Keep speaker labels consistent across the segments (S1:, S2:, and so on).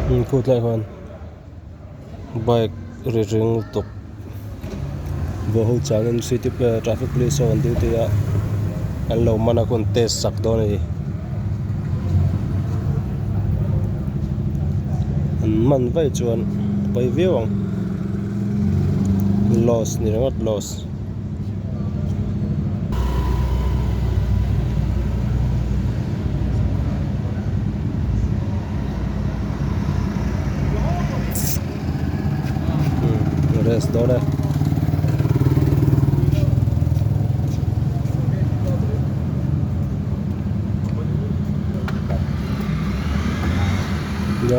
S1: Khu tlaiah khuan bike ri ring lutuk vaw ho chuanin city traffic police ho an duty a an lo man a khu an test sak dawn a ni an man vaih chuan a pawi viau ang loss ni ringawt loss. Rest dawn e.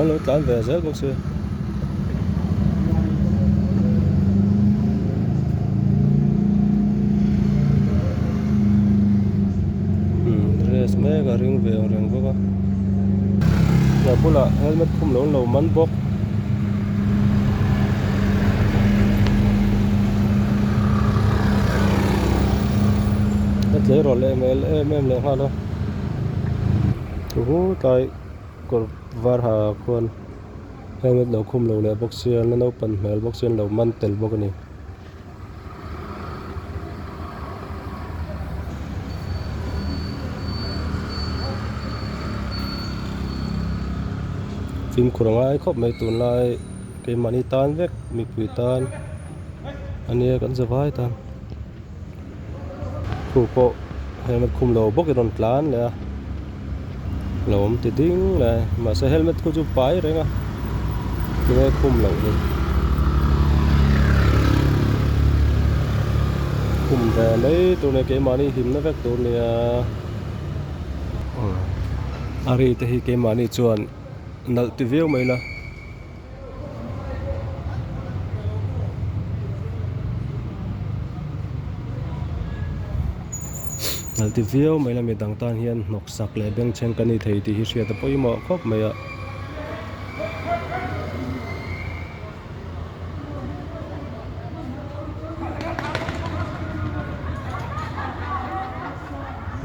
S1: Lo tlan ve zel bawk si. Dress mek a ring ve ang reng bawk a a bulah helmet khum lo an lo man bawk. A tleirawl em em em leh nghal a tlai kawr var ha khuan. Helmet lo khum lo leh bawk sia la naupan hmel bawk sia an lo man tel bawk a ni. Fimkhur a ngai khawp mai tunlai keimahni tan vek mipui tan ania kan za vai tan khu pawh helmet khum lo bawk in rawn tlan leh a lo awm ti ding leh mahse helmet khu chu pai reng a tinge khum loh hi khum ve mai tur nia keimahni hlimna vek tur nia a ri te hi keimahni chuan nalh ti viau mai ila. Nalh ti viau mai la midang tan hian hnawk sak leh bengchheng ka ni thei tih hi hriat a pawimawh khawp mai a.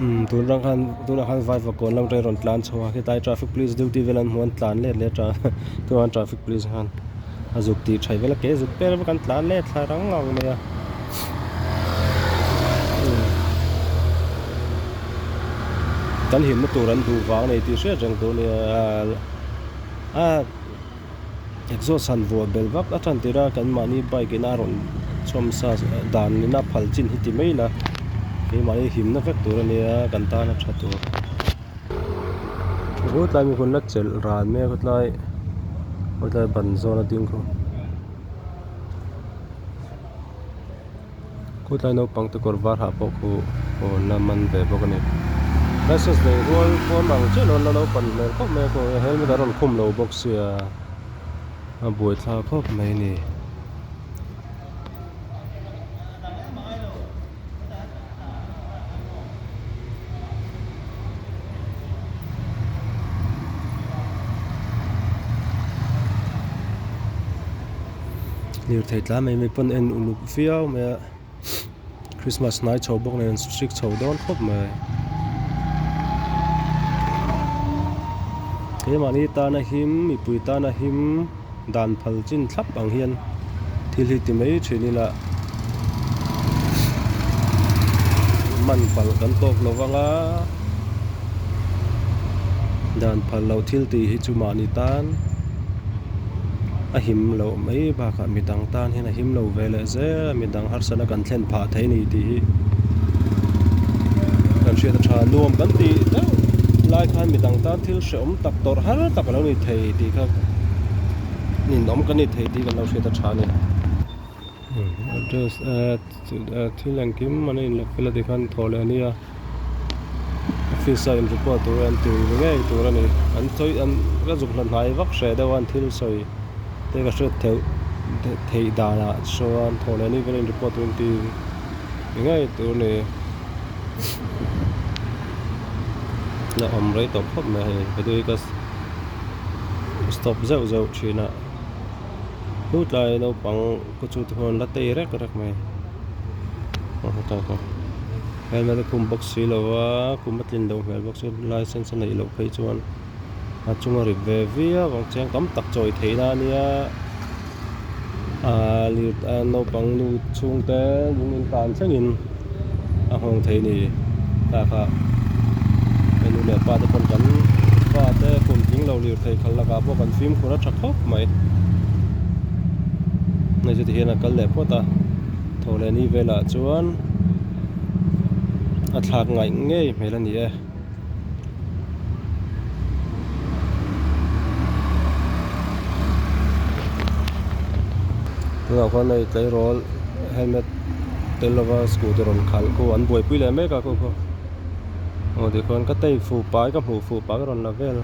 S1: Umm tun rang khan tunah khan vai vakawn lam atangin rawn tlan chho a hetlai traffic police duty vel an hmu an tlan let leh a tunah khan traffic police khan a zuk tih thaih vel a ke zuk per vek an tlan let thla rang ang mai a kan himna tur an duh vang a ni tih hriat reng tur a ni a exhaust han vuah belh vak a tan tir a kan mahni bike in a rawn chhawm sa dan in a phal chin hi ti mai ila keimahni himna vek tur a nia kan tan a tha tur tlai mi hun la chelh ran mek a tlai tlai ban zawn a ding khu. Khutlai naupang te kawr var hah pawh khu aw la man ve bawk a ni. License nei rual pawn ang chiah lo an la naupan hmel khawp mai a kawng helmet a rawn khum lo bawk sia a buaithlak khawp mai a ni. Lirthei tlai mai mai pawn en uluk viau mai a christmas hnai chho bawk nen strict chho dawn khawp mai keimahni tana him mipui tana him dan phal chin thlap ang hian thil hi ti mai thin ila man palh kan tawk lo vang a dan phal loh thil tih hi chu mahni tan a him loh mai bakah midang tan hian a him lo ve leh zel a midang harsatna kan thlen phah thei a ni tih hi kan hriat a tha nuam kan tih deuh lai khan midang tan thil hrehawm tak tawrh har tak a lo ni thei tih kha ninawm kan ni thei tih kan lo hriat a tha a ni. Address thil engkim an inlep fel a tikhan thawh leh a nia office a in report tur an ti ngei tur a ni an sawi an ka zuk hla hnai vak hreh deuh a an thil sawi te ka hriat theih theih danah chuan thawh leh a ni vel in report tur an ti ngei tur a ni la awm rei tawh khawp mai hei video hi ka stop zeuh zeuh thin a. Tlai naupang khaw chu te khuan la tei rek rek mai helmet a khum bawk si lo a kum a tlin loh hmel bawk si license a neih loh phei chuan. A chunga rit ve viau ang cheng tam tak chawi theihna a nia ahh lir naupang nu chhungte lung in tan thlengin a nghawng thei a ni tah kha ka nu leh pa te pawn kan fa te kum tling lo lir thei khalh lakah pawh kan fimkhur a tha khawp mai hei chu tihian a kal leh phawt a thaw leh ni velah chuan a thlak ngaih ngei hmel a ni e. Tunah khuan hei tleirawl helmet tel lova scooter rawn khalh khu an buaipui leh mek a khu khu aw tikhuan ka tei fuh pai ka hmuh fuh pai ka rawn la vel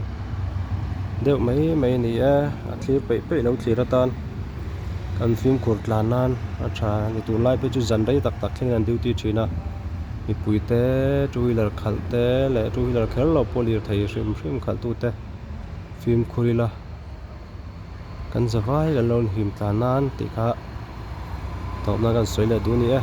S1: deuh mai mai a ni e a thlir peih peih lo thlir atan kan fimkhur tlan nan a tha a ni tunlai phei chu zan rei tak tak thlengin an duty thin a. Mipui te two wheeler khalh te leh two wheeler kher lo pawh lirthei hrim hrim khalh tu te fimkhur ila kan za vai kan lo inhim tlan nan tih kha tawpna kan sawi leh duh a ni e.